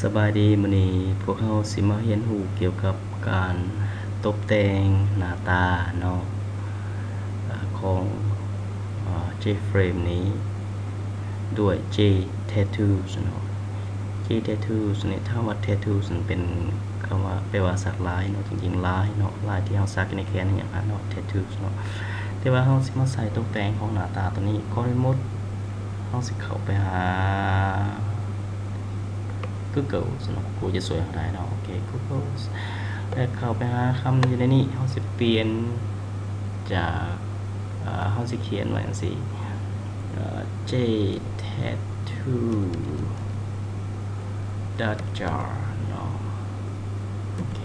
ສະບາຍດີ, ມື້ນີ້ພວກເຮົາຊິມາຮຽນຮູ້ກ່ຽວກັບການຕົບແຕ່ງໜ້າຕາເນາະ ອາ ຂອງ ອາ ເຈເຟຣມນີ້ດ້ວຍ ເຈ Tattoos ເນາະ. ເຈ Tattoos ນີ້ ຖ້າວ່າ Tattoos ນີ້ເປັນຄຳວ່າ ແປວ່າສັກລາຍເນາະ, ຈິງໆ ລາຍເນາະ, ລາຍທີ່ເຮົາສັກຢູ່ໃນແຂນອີ່ຫຍັງຫັ້ນເນາະ Tattoos ເນາະ. ແຕ່ວ່າເຮົາຊິມາໃສ່ຕົບແຕ່ງຂອງໜ້າຕາໂຕນີ້, ກ່ອນອື່ນໝົດ ເຮົາຊິເຂົ້າໄປຫາ Google ຊັ້ນເນາະ, Google ຈະຊ່ວຍເຮົາໄດ້ເນາະ. ໂອເຄ Google ແລ້ວເຂົ້າໄປຫາຄຳຢູ່ໃນນີ້, ເຮົາຊິປ່ຽນຈາກ ເຮົາຊິຂຽນໄວ້ຈັ່ງຊີ້ ເຈ Tattoo Dot Jar ເນາະ. ໂອເຄ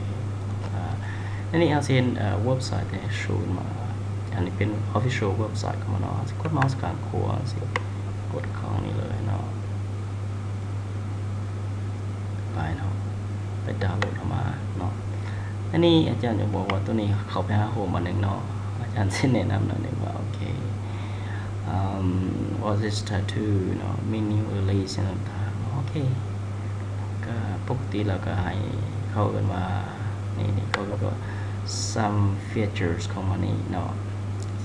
ໃນນີ້ເຮົາຊິເຫັນເວັບໄຊແທ້ໂຊມາ, ອັນນີ້ເປັນ Official ເວັບໄຊຂອງມັນເນາະ. ເຮົາຊິກົດເມົາສ໌ຂ້າງຂວາ ຊິກົດຂ້າງນີ້ເລີຍເນາະ. ໄປເນາະ, ໄປດາວໂຫຼດເອົາມາເນາະ. ອັນນີ້ອາຈານຈະບອກວ່າໂຕນີ້ເຂົ້າໄປຫາໂຮມອັນໜຶ່ງເນາະ, ອາຈານຊິແນະນຳໜ້ອຍໜຶ່ງວ່າ ໂອເຄ What is tattoo ເນາະ, menu, erase ຫຍັງຕ່າງໆ. ໂອເຄ ກໍປົກກະຕິແລ້ວກໍໃຫ້ເຂົາເອີ້ນວ່າ ນີ້ ນີ້ເຂົາເອີ້ນວ່າ some features ຂອງມັນນີ້ເນາະ,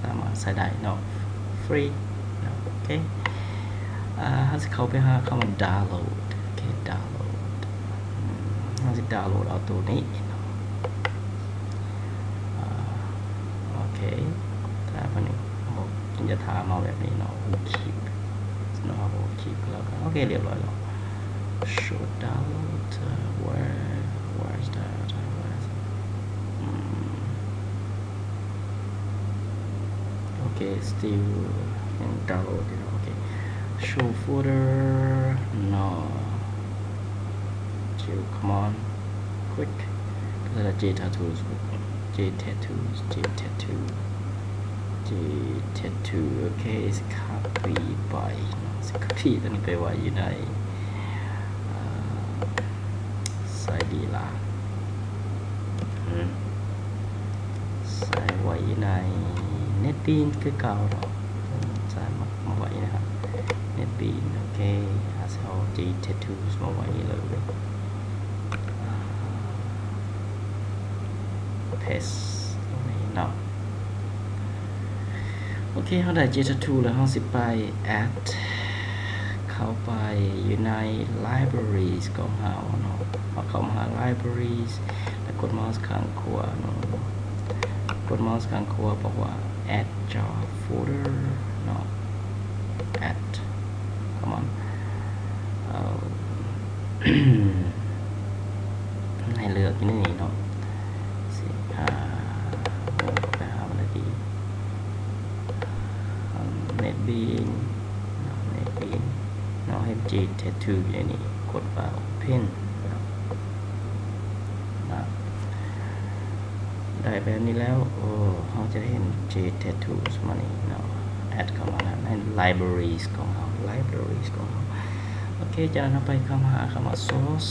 ສາມາດໃຊ້ໄດ້ເນາະ free ເນາະ. ໂອເຄ ອາ ເຮົາຊິເຂົ້າໄປຫາຄຳວ່າ download. ໂອເຄ download ເຮົາຊິດາວໂຫຼດເອົາໂຕນີ້ເນາະ. ອາ ໂອເຄ ຖ້າເພິ່ນ ເພິ່ນຈະຖາມເຮົາແບບນີ້ເນາະ, keep ເນາະ, keep ແລ້ວກໍ ໂອເຄ ລຽບຮ້ອຍແລ້ວ. Show download, where, where's that? Where's, ອືມ ໂອເຄ still ຍັງດາວໂຫຼດຢູ່ເນາະ. ໂອເຄ show folder ເນາະ, chill, come on, quick. ພາສາລາວ J Tattoos, J Tattoos, J Tattoo, J Tattoo. ໂອເຄ copy ໄປເນາະ, copy ຕົວນີ້ໄປໄວ້ຢູ່ໃນ ໃສດີລະ ໃສ່ໄວ້ໃນ NetBeans ຄືເກົ່າເນາະ, ໃສ່ມາ ມາໄວ້ນະ NetBeans. ໂອເຄ ເຮົາຊິເອົາ J Tattoos ມາໄວ້ເລີຍ paste ຕົງນີ້ເນາະ. ໂອເຄ ເຮົາໄດ້ J Tattoo ແລ້ວ, ເຮົາຊິໄປ add ເຂົ້າໄປຢູ່ໃນ libraries ຂອງເຮົາເນາະ. ເຮົາເຂົ້າມາຫາ libraries ແລ້ວກົດເມົາສ໌ຂ້າງຂວາເນາະ, ກົດເມົາສ໌ຂ້າງຂວາບອກວ່າ add jar folder ເນາະ, add, come on. ໃຫ້ເລືອກຢູ່ໃນນີ້ເນາະ, ຊິຫາ ໄປຫາມັນໄດ້ທີ່ NetBeans ເນາະ, NetBeans ເນາະ, ເຫັນ J Tattoo ຢູ່ໃນນີ້, ກົດວ່າ Open ເນາະ. ໄດ້ແບບນີ້ແລ້ວ ໂອ້ ເຮົາຈະເຫັນ J Tattoos ມານີ້ເນາະ, add ເຂົ້າມາໃນ libraries ຂອງເຮົາ, libraries ຂອງເຮົາ. ໂອເຄ ຈາກນັ້ນເຮົາໄປຄຳຫາຄຳວ່າ source.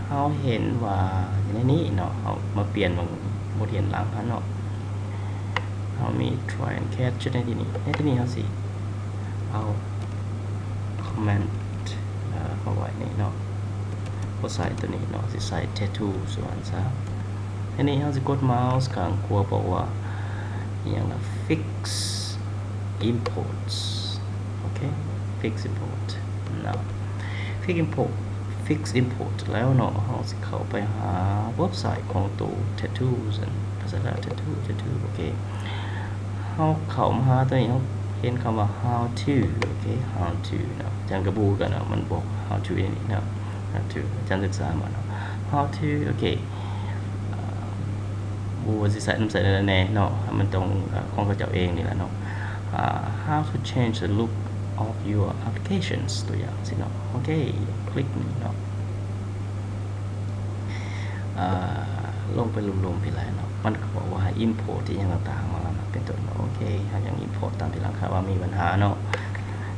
ເຮົາເຫັນວ່າຢູ່ໃນນີ້ເນາະ, ເຮົາມາປ່ຽນເບິ່ງບົດຮຽນຫຼັງຫັ້ນເນາະ, ເຮົາມີ try and catch ຢູ່ໃນທີ່ນີ້. ໃນທີ່ນີ້ເຮົາຊິເອົາ comment ເອີ ມາໄວ້ນີ້ເນາະ, ບໍ່ໃສ່ຕົວນີ້ເນາະ, ຊິໃສ່ tattoo ວ່າຊັ້ນຊະ. ໃນນີ້ເຮົາຊິກົດເມົາສ໌ຂ້າງຂວາ ບອກວ່າອີ່ຫຍັງລະ fix imports. ໂອເຄ fix import ເນາະ, fix import, fix import ແລ້ວເນາະ, ເຮົາຊິເຂົ້າໄປຫາເວັບໄຊຂອງໂຕ tattoo ຊັ້ນ ພາສາລາວ tattoo, tattoo. ໂອເຄ ເຮົາເຂົ້າມາຫາຕົວນີ້, ເຮົາເຫັນຄຳວ່າ how to. ໂອເຄ how to ເນາະ, ອາຈານກໍບໍ່ຮູ້ຄືກັນເນາະ, ມັນບອກ how to ໃນນີ້ເນາະ, how to ອາຈານສຶກສາມາເນາະ, how to. ໂອເຄ ບໍ່ວ່າຊິໃສ່ນຳໃສ່ແນວໃດແດ່ເນາະ, ມັນຕ້ອງຂອງເຂົາເຈົ້າເອງນີ້ແຫຼະເນາະ. ອ່າ how to change the look of your applications ຕົວຢ່າງຊີ້ເນາະ. ໂອເຄ ຄລິກນີ້ເນາະ, ອ່າ ລົງໄປລຸ່ມໆ ພີ້ແຫຼະເນາະ, ມັນກໍບອກວ່າໃຫ້ import ອີ່ຫຍັງຕ່າງໆ ມາແລ້ວນະ ເປັນຕົ້ນ. ໂອເຄ ເຮົາຍັງ import ຕາມທີຫຼັງ ຖ້າວ່າມີບັນຫາເນາະ.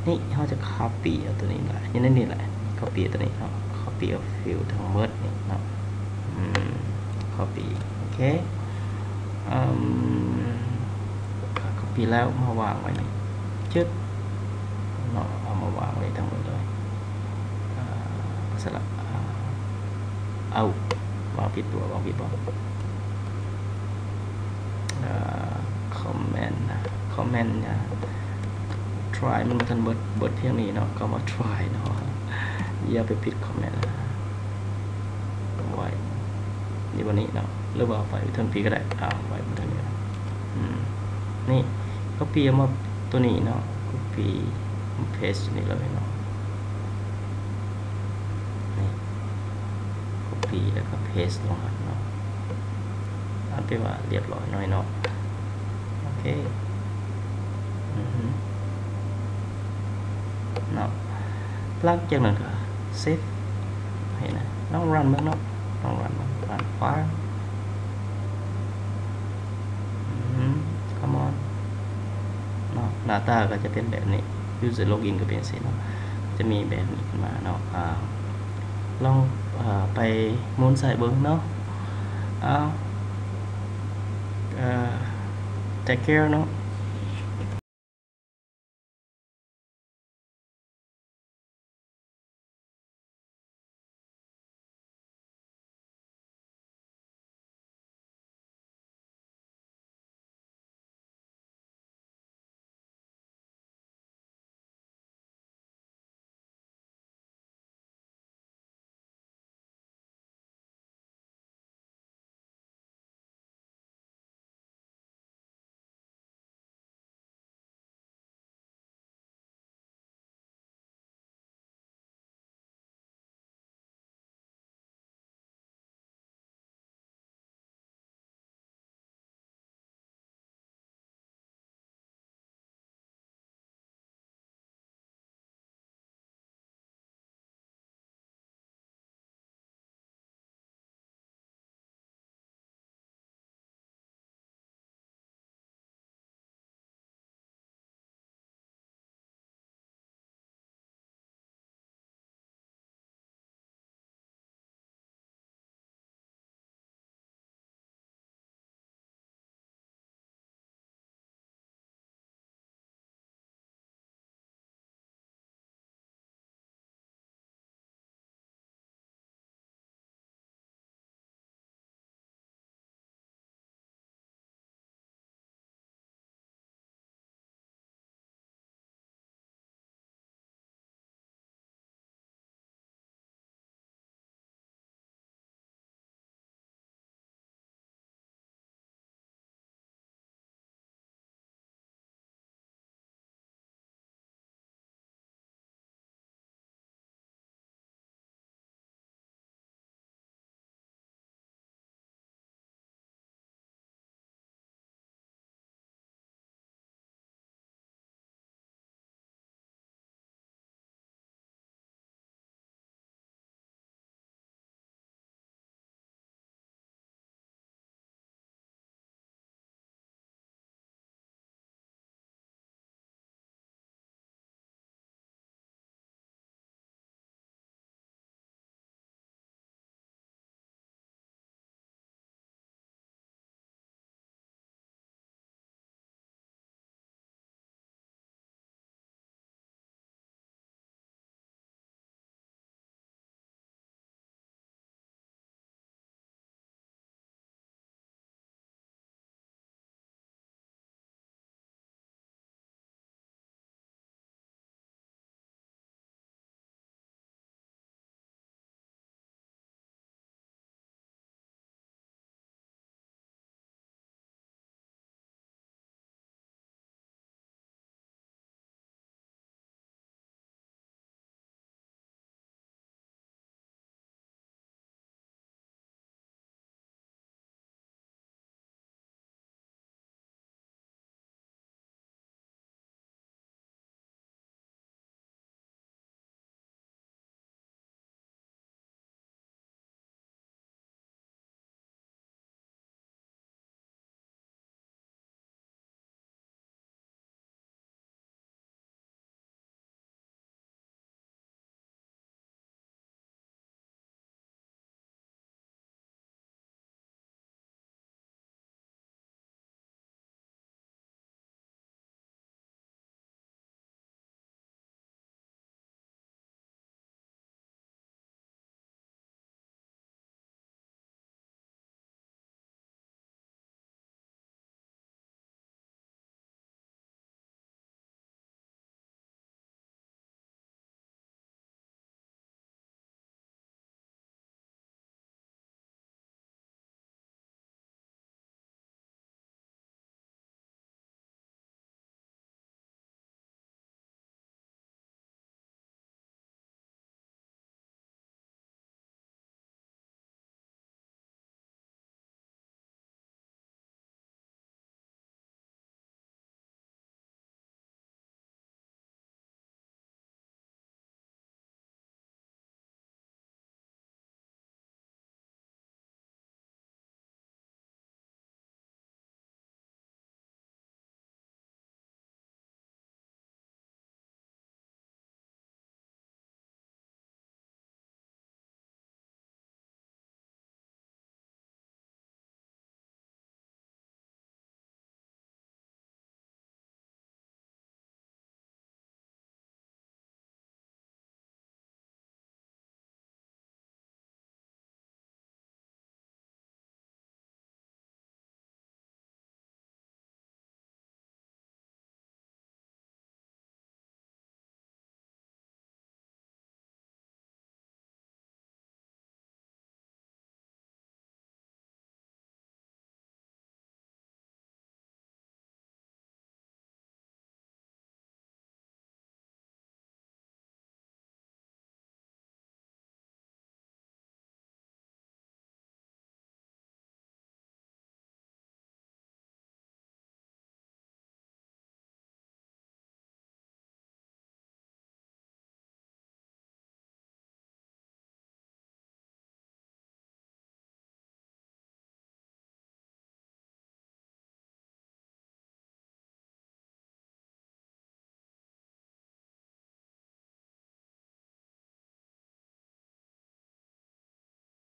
ນີ້ເຮົາຈະ copy ເອົາຕົວນີ້ລະ, ຢູ່ໃນນີ້ແຫຼະ, copy ຕົວນີ້ເນາະ, copy ເອົາ field ທັງໝົດນີ້ເນາະ. ອືມ copy ໂອເຄ ອືມ copy ແລ້ວມາວາງໄວ້ນີ້ ຈຶດເນາະ, ເອົາມາວາງໄວ້ທັງໝົດເລີຍ. ອ່າ ພາສາລາວ ອ່າ ເອົາ ວາງຜິດຕົວ ວາງຜິດບໍ່? ເອີ ຄອມເມັນ ຄອມເມັນ ທຣາຍ ມັນບໍ່ທັນເບິດ ເບິດພຽງນີ້ເນາະ ຄຳວ່າ try ເນາະ ຢ່າໄປປິດຄອມເມັນ ໄວ້ ນີ້ ບໍ່ນີ້ເນາະ ຫຼືວ່າໄວ້ເທິງພີ້ກໍໄດ້ ເອົາ ໄວ້ເທິງພີ້ກໍໄດ້ ອືມ ນີ້ copy ເອົາມາຕົວນີ້ເນາະ copy paste ນີ້ເລີຍເນາະ ນີ້ copy ແລ້ວກໍ paste ລົງຫັ້ນເນາະ ເອົາ ແປວ່າລຽບຮ້ອຍໜ້ອຍເນາະ ໂອເຄ ອືຮຶ ເນາະ ຫຼັງຈາກນັ້ນກໍ save ເຫັນນະ ລອງ run ເບິ່ງເນາະ ລອງ run ເບິ່ງ run file ອືຮຶ come on ເນາະ ໜ້າຕາກໍຈະເປັນແບບນີ້ user login ກໍເປັນຈັ່ງຊີ້ເນາະ ຈະມີແບບນີ້ຂຶ້ນມາເນາະ ອາ ລອງ ເອີ ໄປໝູນໃສ່ເບິ່ງເນາະ ເອົາ ເອີ take care ເນາະ.